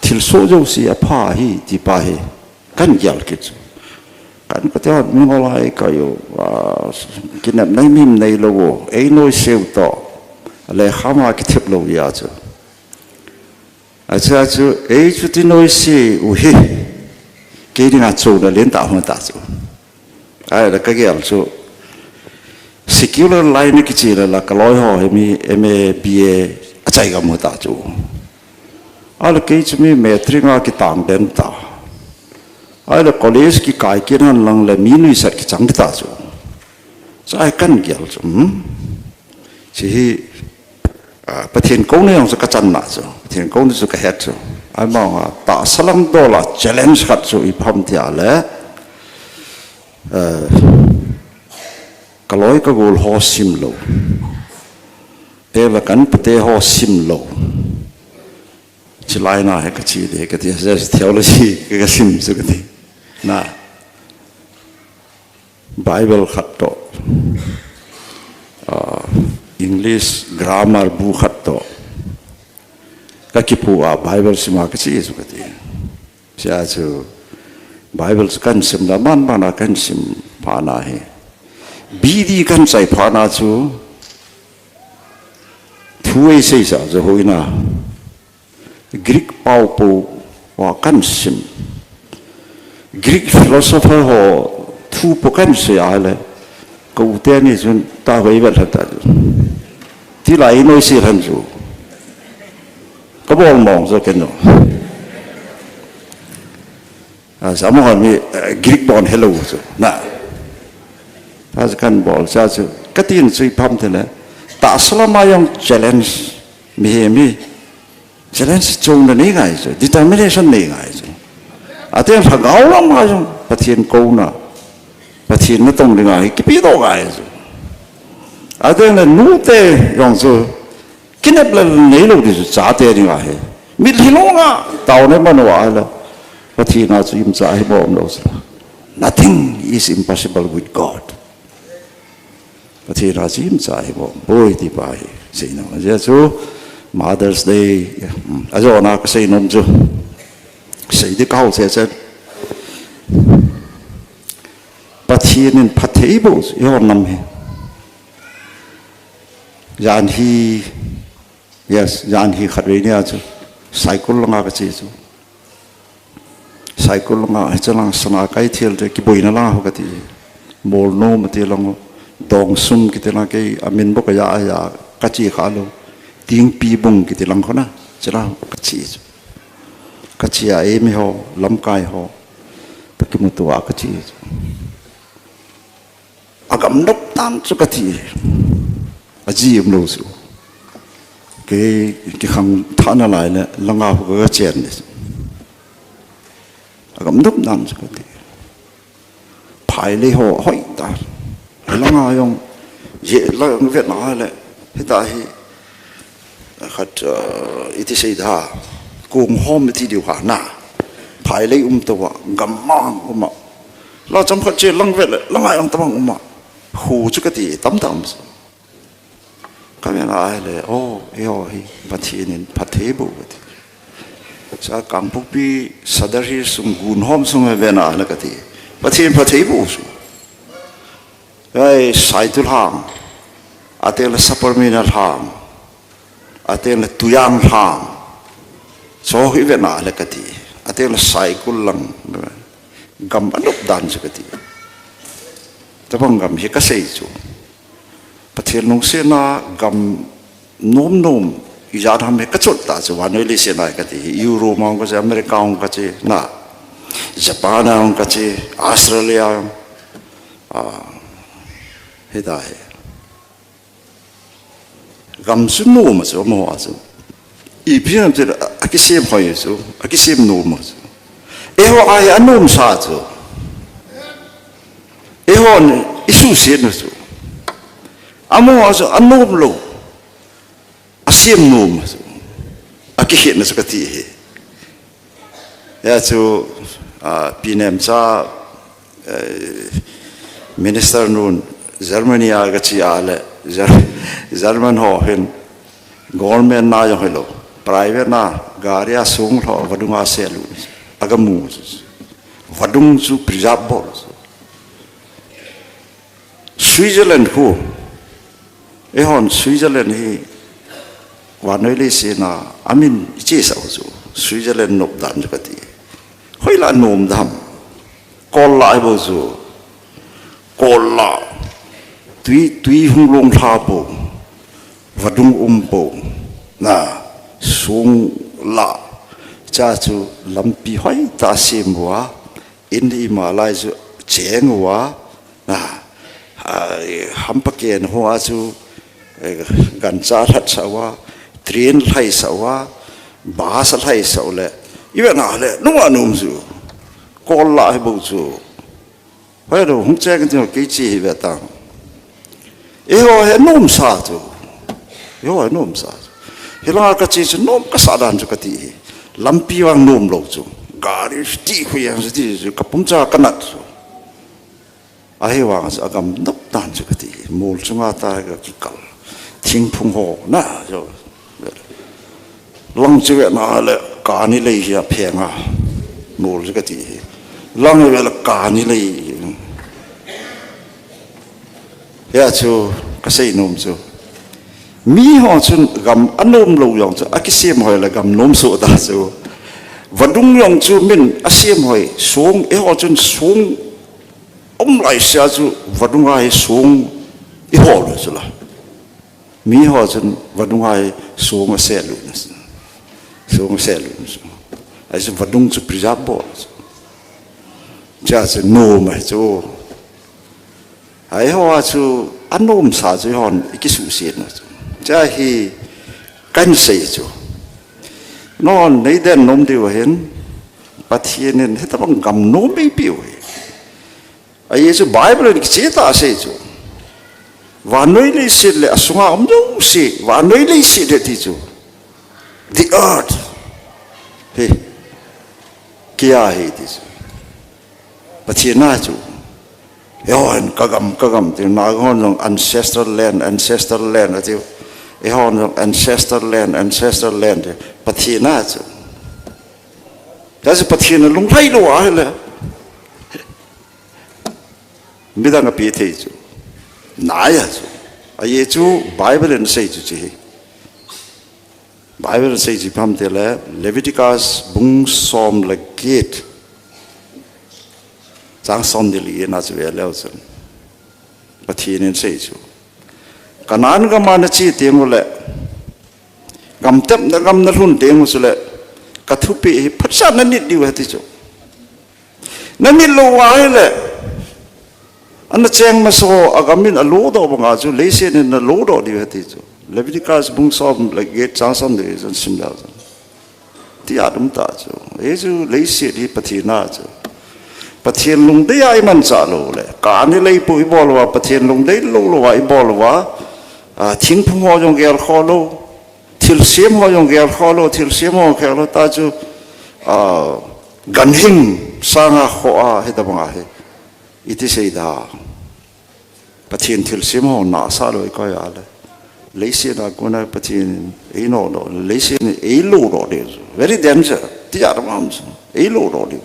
Thilsoh jouse apha hi, ti pa hi. Kan gel kit chu. Ka inkote mingol a eikoi u, a, kinepna himhim neilou u, einoise u toh. Lekha ma kithep lou jeh a chu. Achu, achu, ei chuti noise u hi. Kei dinga chouna len tah hung ta chu. Ahile kagel chu. Secular line kiche le la kaloi ho hi mi M A, B A achai gam hung ta chu. Ahile kei chu mi matric a kitang den ta. Ahile college kikai kit hen lang le mi nuisat kichang ta chu. Chu ahi kan gel chu. Hmm? Chu hi, a, Pathen kouna jong chu kachan na chu. Pathen kouna chu kahet chu. Ahivang a tahsa lang dol a challenge khat chu ipi ham tia le. A, kaloi kagol ho sim lou. Te le ka inkote ho sim lou. Chulai na hi kache de, kati, theology kasim chu kati. Na. Bible khat toh. A, English grammar bu khat toh. Kakipu a Bible sim a kache chu kati. Chia chu Bible chu kan sim la man man a kan sim phat na hi. B D kan chai phat na chu thu eisei sa chu hoina. Greek pao po a kan sim. Greek philosopher ho thu po kan sei a le. Ka u teni chun ta vei vet lha ta. Ti lai noise lhan chu. Ka bol mong chu ken jong. A, sa mo mi, eh, Greek bon hello chu. Na. Ta chu kan bol sa chu. Katin chu ipi ham tile. Tahsa lama jong challenge mihem hi. Challenge chouna nei ngai chu, determination nei ngai chu. Ateng lhagao lama jong, Pathen kouna, Pathen natong dinga hi kipedoh ngai chu. Ateng le nute jong chu, kinep le neilou di chu, chate dinga hi. Mitlhi longa, taona iman uva le, Pathen a chu imcha hi bom lou chu. Nothing is impossible with God. Pathen a chu imcha hi bom poi ti pa hi. Seina jeh chu Mother's Day, hmm, ajona kasei nom chu. Sei di kahou che che. Pathen in phatthei boh chu, eiho nam hi. Jan hi, yes, jan hi khatvei nia chu. Saikul langa kache chu. Saikul langa, hiche lang sana kaithel te, kiboina lang ho kati. Molnom ati lang ho, Dongsum kiti lang kei, amin bou kaja, aja, kache kha lou. Tingpi bung kiti lang ho na, hiche lang kache chu. Kache a, eimi ho, lamkai ho, toh kimuto a kache chu. Agam nop tan chu kati. Aji umlou chu. Kei, kikhang thah nalai le, langa ho kaga chen le. Agam nop tan chu kati. Ailei ho hoi ta. Langa jong, je lang vet na le, hita hi, khat, uh, iti sei da, kung hom iti diu ha na. Phailei um to wa, gam mang um a. La cham khat che lang vet le, langa jong tabang um a. Hu chu kati, tam tam. Ka ven a le, oh, eiho hi, Pathen in phatthei boh kati. Sa Kangpokpi Sadar Hills sung gun hom sung he ven a le kati. Pathen phatthei boh su. Ai, Saitu lhang. Ateng le Saparmeina lhang. Ateng le Tuyang lhang. Cho hi ven a le kati. Ateng le Saikul lang. Gam anop dan chu kati. Tabang gam hi ka sei chu. Pathen lungsetna gam nom nom, ijat ham he ka chot ta chu, vannoi leiset a kati, Europe a hung ka che, America a hung ka che, na, Japan a hung ka che, Australia a hung, ah, hita he. Gam chu nom a chu, mo a chu. Ipi ham chu, akisem hoi chu, akisem nom a chu. Eiho a hi anom sa chu. Eihon isuhsetna chu. Amaho chu anom lou. Asem nom chu. Akikhetna chu kati hi. Hia chu, ah, Pi Nemcha, eh, minister nun Germany a ka che a le, Ger-, German ho hin government na jong hilou. Private na, gari a sung lou, vadung a selu. Aga mu chu. Vadung chu preserve bol chu. Switzerland khu, eihon Switzerland hi vannoi leiset a amin ichesah u chu, Switzerland nop dan chu kati. Hoilai nom dam, kol lah hi bou chu, kol lah, tui, tui hung long lha pou, vadung um pou, na, sung lah, cha chu lampi hoitah sem uva, in ima lai chu cheng uva, na, ah, hampa ken hoa chu, eh, gancha lhatsah uva, train lhaisah uva, bus lhaisah u le, ivet na le, nunga num chu, kol lah hi bou chu. Hoi lo, hung cheng chu kei che hi ve tang. Eiho hi nom sa chu. Eiho hi nom sa chu. Hilanga ka che chu nom ka sa dan chu kati hi. Lampi vang nom lou chu. Gari ti khu yang ti chu ka pum cha ka nat chu. Ahivang chu agam nop dan chu kati hi. Mol chunga ta ka kikal. Thingphung ho na chu. Lang chu ve na le kani lei hi a phenga. Mol chu kati hi. Lang ve le kani lei. Hia chu ka sei nom chu. Mi ho chun gam anom lou jong chu, akisem hoi le gam nom soh ta chu. Vadung jong chu min asem hoi, song, eiho chun song um lai sia chu, vadung a hi song i hol chu la. Mi ho chun vadung a hi song aselu na. Song aselu na. Ai chu vadung chu preserve bol chu. Cha chu nom a chu. Eiho a chu anom sa chu eihon i kisuhsetna chu. Cha hi kan sei chu. Non nei den nom diu hin Pathen in hitabang gam nom eipeh u hi. Ajeh chu Bible in kicheh tah a asei chu. Vannoi leiset le asunga um jouse, vannoi leiset le ti chu. The earth. Hi. Kia hi ti chu. Pathen a chu. Eihon ka gam, ka gam ti, Naga hon jong ancestral land, ancestral land ati. Eihon jong ancestral land, ancestral land ti. Pathen a chu. That's Pathen a lunglhai lou a hile. Midang a pe thei chu. Nai a chu. Ajeh chu Bible in asei chu chi hi. Bible sei chu ipi ham ti le, Leviticus bung som le get. Chang som ni le get na chu ve leu chun. Pathen in asei chu. Canaan gam a na che teng u le. Gam tep na gam na lhun teng u chu le. Ka thupeh hi phatsah na nit diu ahi ti chu. Na nit lou a hile, ana cheng masa ho agam in alo doh banga chu, leiset in na lo doh diu ahi ti chu. Leviticus bung som le get chang som ni le get chun sim leu chun. Ti a um ta chu. Hichu leiset hi Pathen a chu. Pathen lungdei a imanchah lou le, kani leipu ibol uva, Pathen lungdei lou louva ibol uva, ah, thingphung ho jong gelkhoh lou, thilsem ho jong gelkhoh lou, thilsem ho gelkhoh lou, ta chu, ah, ganhing sanga khoh a, hitabang ahi. Iti seida. Pathen thilsem ho nasa lou ikoi a le. Leiset a kona Pathen einodoh, leiset in eilodoh diu. Very danger. Ti a ram chu. Eilodoh diu.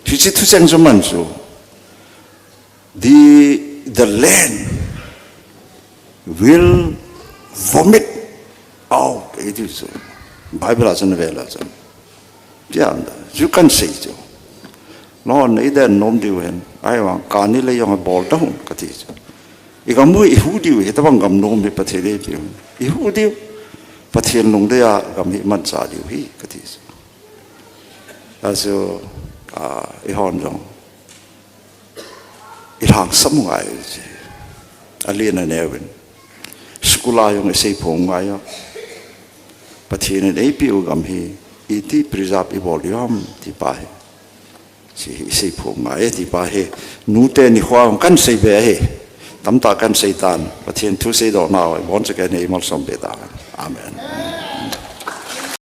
Hiche thucheng chu man chu. The, the land will vomit out. Iti chu. Bible a chun vela chun. Tia, chu kahin sei chu. Lhon, i den nom diu hen. Ahivang, kani lei jong bol tahun, kati chu. I gam u ihu diu, hitabang gam nom hi Pathen eipeh u. Ihu diu. Pathen lungdei a gam hi imanchah diu hi, kati chu. Achu, ah, eihon jong. Ilhangsam u ngai chu. Alen aneo in. School a jong iseiphong ngai u. Pathen in eipeh u gam hi, iti preserve ibol diu ham, ti pa hi. Chu hi iseiphong ngai, ti pa hi. Nute nikho a kahin sei be hi. Tamtah kahin sei tan. Pathen thu seidoh nau, ibonchauva kahin malsom be tan. Amen.